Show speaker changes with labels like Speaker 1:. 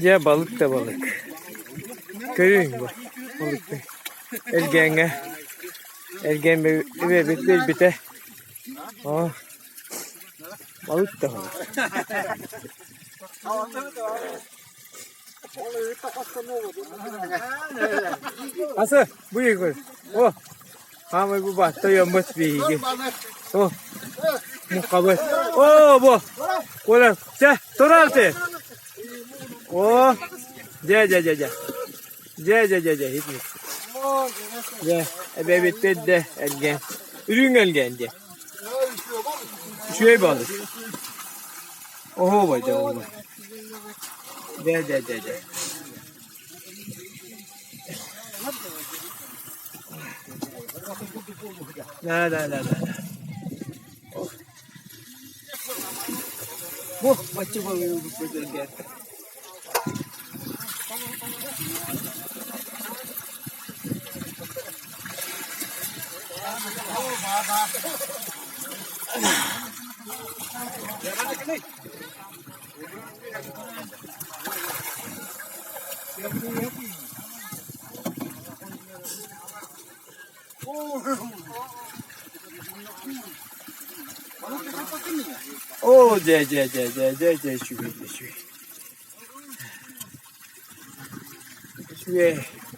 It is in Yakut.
Speaker 1: Дьэ балык да балык. Көрүҥ бу балыкты. Элгээҥҥэ Элгээн эбэбит биэрбитэ. Оо балык да балык. Асы бу Егор. О Хаамай бу баттайаммыт биһиги. О муххабыт. О бу. Коля, чэ, турар ты. О, дьэ дьэ дьэ дьэ. Дьэ дьэ дьэ дьэ хитми. Дьэ, эбэбиттэр дэ элгэн. Үрүҥ элгэн дьэ. Үчүгэй балык. Оһуобай дьэ оһуобай. Дьэ дьэ дьэ дьэ. Да да да да. Бу бачча балыгы элгэн. Оо дьэ дьэ дьэ дьэ дьэ дьэ үчүгэй дьэ үчүгэй. Үчүгэй.